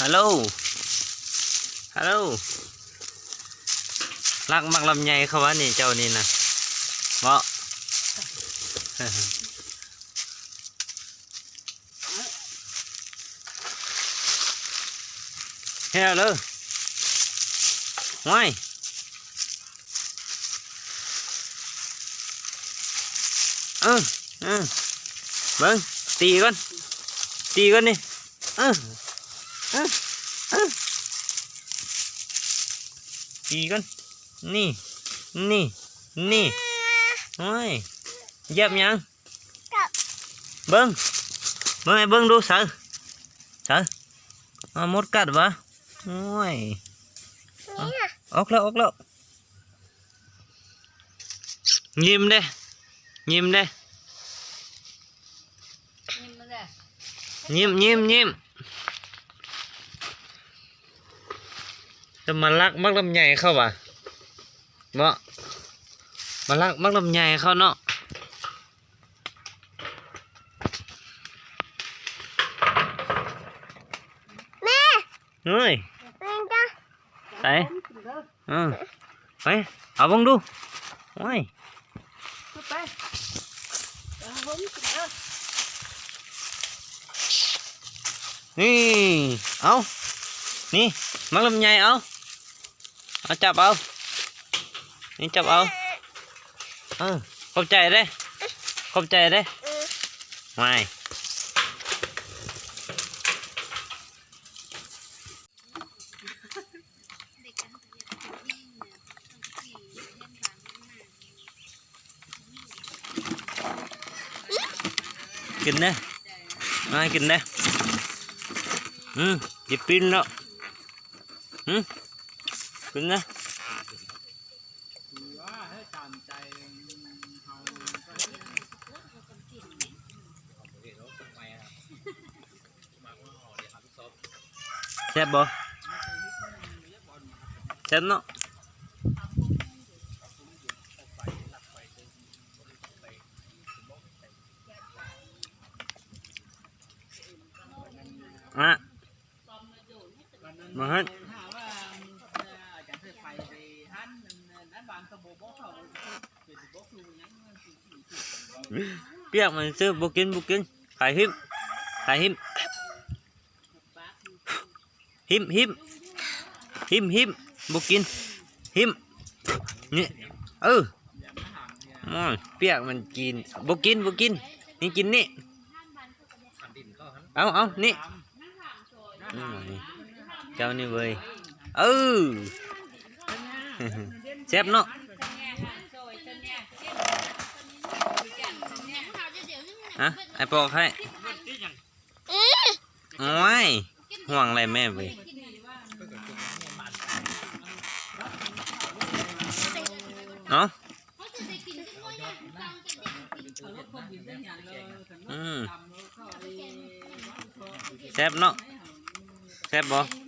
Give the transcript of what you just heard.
ຮັລໂຫຼ ຮັລໂຫຼ ລັກໝາກລຳໄຍເຂົາວ່ານີ້ ເຈົ້ານີ້ນະ ເບາະ. ແຮວເລີ ຫ້ວຍ ເອີ ເອີ ເບິ່ງ ຕີກ່ອນ ຕີກ່ອນນີ້ ເອີ ເອີ ເອີ ຕີກ່ອນ ນີ້ ນີ້ ນີ້ ໂອ້ຍ ຢຽບຫຍັງ? ກັດ ເບິ່ງ ເບິ່ງໃຫ້ເບິ່ງດູ ໃສ ໃສ ອ້າວ ມົດກັດຫວາ? ໂອ້ຍ ນີ້ນະ ອອກແລ້ວ ອອກແລ້ວ ຍິ້ມເດ້ ຍິ້ມເດ້ ຍິ້ມ ຍິ້ມ ຍິ້ມ ຈະມາລັກໝາກລຳໄຍເຂົາຫວາ ເນາະ ມາລັກໝາກລຳໄຍເຂົາເນາະ. ແມ່ ເຮີ້ຍ ແມ່ນຈ້າ ໃສ ເອີ ໄປ ເອົາເບິ່ງດູ ໂອ້ຍ ໄປ ເອົາເບິ່ງ ນີ້ ເອົາ ນີ້ ໝາກລຳໄຍ ເອົາ. ເອົາ ຈັບເອົາ ນີ້ຈັບເອົາ ເອີ ຂອບໃຈເດ້ ຂອບໃຈເດ້ ຫວາຍ ກິນເດ້ ມາກິນເດ້ ອືມ ກິນປີ້ນເນາະ ຫື ກິນເດ້. ແຊບບໍ່? ແຊບເນາະ. ອະ ມາຫັ້ນ ປຽກມັນຊື່ ບໍ່ກິນ ບໍ່ກິນ ຂາຍຫິ້ມ ຂາຍຫິ້ມ ຫິ້ມ ຫິ້ມ ຫິ້ມ ຫິ້ມ ບໍ່ກິນ ຫິ້ມ ນີ້ ເອີ ໂອ້ຍ ປຽກມັນກິນ ບໍ່ກິນ ບໍ່ກິນ ນີ້ກິນນີ້ ເອົາ ເອົາ ນີ້ ອືມ ເຈົ້ານີ້ເວີຍ ເອີ ແຊບເນາະ ຮະ ອ້າຍປອກໃຫ້ ໂອ້ຍ ຫ່ວງແຫຼະແມ່ເວີຍ ເນາະ. ອືມ ແຊບເນາະ ແຊບບໍ່?